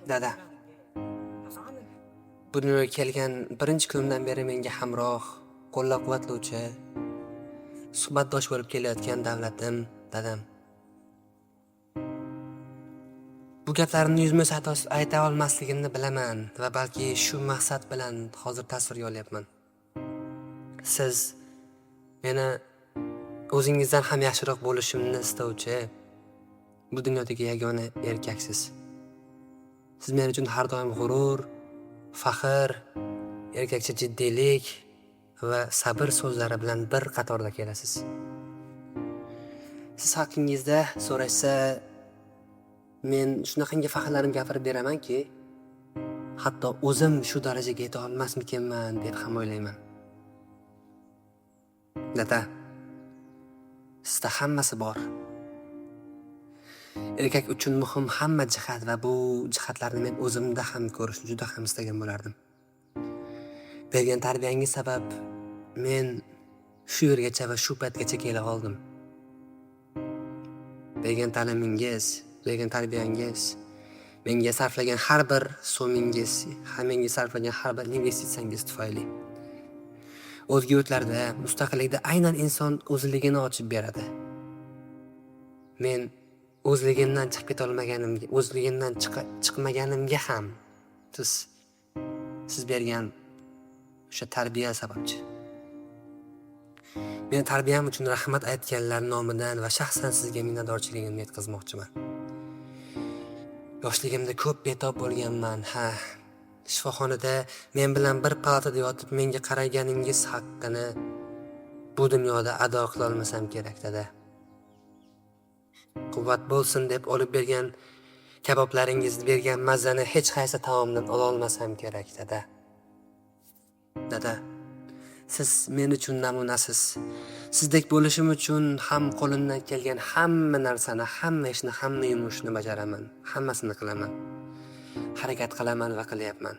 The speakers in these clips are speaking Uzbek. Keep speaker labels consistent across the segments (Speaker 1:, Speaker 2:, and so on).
Speaker 1: Dada, bu dunyoga kelgan birinchi kunimdan beri menga hamroh, qo'llab-quvvatlovchi, suhbatdosh bo'lib kelayotgan davlatim, dadam. Bu gaplarimni yuzma-yuz ayta olmasligimni bilaman va balki shu maqsad bilan hozir tasvirga olyapman. Siz meni o'zingizdan ham yaxshiroq bo'lishimni istovchi bu dunyodagi yagona erkaksiz. Siz men uchun har doim g'urur, faxr, erkakcha jiddiylik va sabr so'zlari bilan bir qatorda kelasiz. Siz haqingizda so'rashsa, men shunaqangi faxrlanib gapirib beramanki, hatto o'zim shu darajaga yeta olmasmikinman deb ham o'ylayman. Dada, sizda hammasi bor. Erkak uchun muhim hamma jihat va bu jihatlarni men o'zimda ham ko'rishni juda ham istagan bo'lardim. Bergan tarbiyangiz sabab men shu yergacha va shu paytgacha kela oldim. Bergan ta'limingiz, bergan tarbiyangiz, menga sarflagan har bir so'mingiz, menga sarflagan har bir investitsiyangiz tufayli. O'zga yurtlarda, mustaqillikda aynan inson o'zligini ochib beradi. Men o'zligimdan chiqib keta olmaganimga, o'zligimdan chiqmaganimga ham siz bergan o'sha tarbiya sababchi. Meni tarbiyam uchun rahmat aytganlar nomidan va shaxsan sizga minnatdorchiligimni yetkazmoqchiman. Yoshligimda ko'p betob bo'lganman, ha. Shifoxonada men bilan bir palatada yotib menga qaraganingiz haqqini bu dunyoda ado qila olmasam kerak, dada. Quvvat bo'lsin deb olib bergan kaboblaringiz bergan mazani hech qaysi taomdan ola olmasam kerak, dada. Dada, siz men uchun namunasiz. Sizdek bo'lishim uchun ham qo'limdan kelgan hamma narsani, hamma ishni, hamma yumushni bajaraman, hammasini qilaman. Harakat qilaman va qilyapman.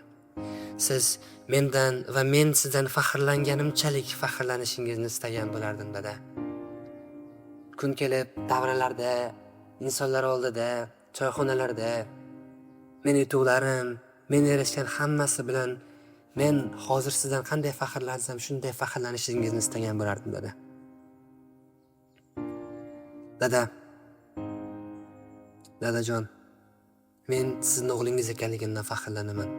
Speaker 1: Siz mendan va men sizdan faxrlanganimchalik faxrlanishingizni istagan bo'lardim, dada. Kun kelib davralarda, insonlar oldida, choyxonalarda meni yutuqlarim, men erishgan hammasi bilan men hozir sizdan qanday faxrlansam, shunday faxrlanishingizni istagan bo'lardim, dada. Dada, dadajon, men sizni o'g'lingiz ekanligimdan faxrlanaman.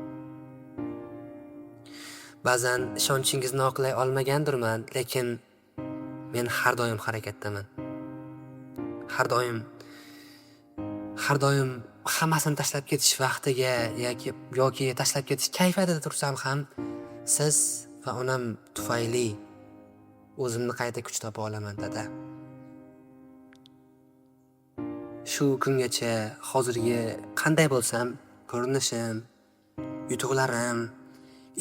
Speaker 1: Ba'zan ishonchingizni oqlay olmagandirman, lekin men har doim harakatdaman. Har doim hammasini tashlab ketish vaqtiga yoki tashlab ketish kayfiyatida tursam ham siz va onam tufayli o'zimni qayta kuch topa olaman, dada. Shu kungacha hozirgi qanday bo'lsam, ko'rinishim, yutuqlarim,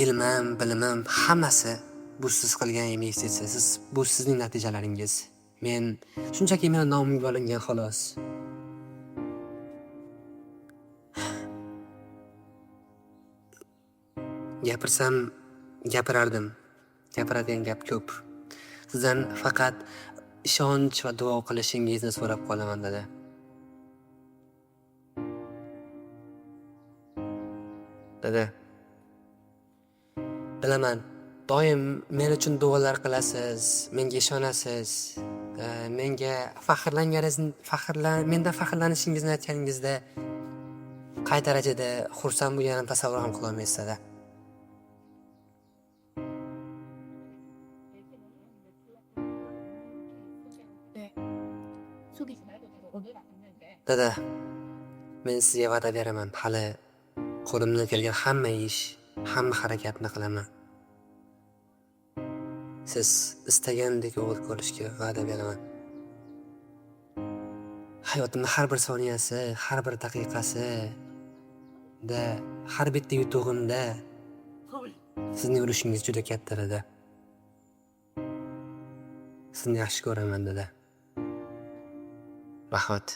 Speaker 1: ilmim, bilimim hammasi bu siz qilgan investitsiya, bu sizning natijalaringiz. Men shunchaki meni nomimga olingan xolos. Gapirsam gapirardim. Gapiradigan gap ko'p. Sizdan faqat ishonch va duo qilishingizni so'rab qolaman, dada. Dada, bilaman, doim men uchun duolar qilasiz, menga ishonasiz, menga mendan faxrlanishingizni aytganingizda qay darajada xursand bo'lganimni tasavvur ham qila olmaysiz, dada. Dada, men sizga va'da beraman, hali qo'limdan kelgan hamma ish, hamma harakatni qilaman. Siz istagandek o'g'il ko'rishga va'da beraman. Hayotimni har bir soniyasi, har bir daqiqasida, har bitta yutug'imda sizning ulushingiz juda katta, dada. Sizni yaxshi ko'raman, dada. Rahmat.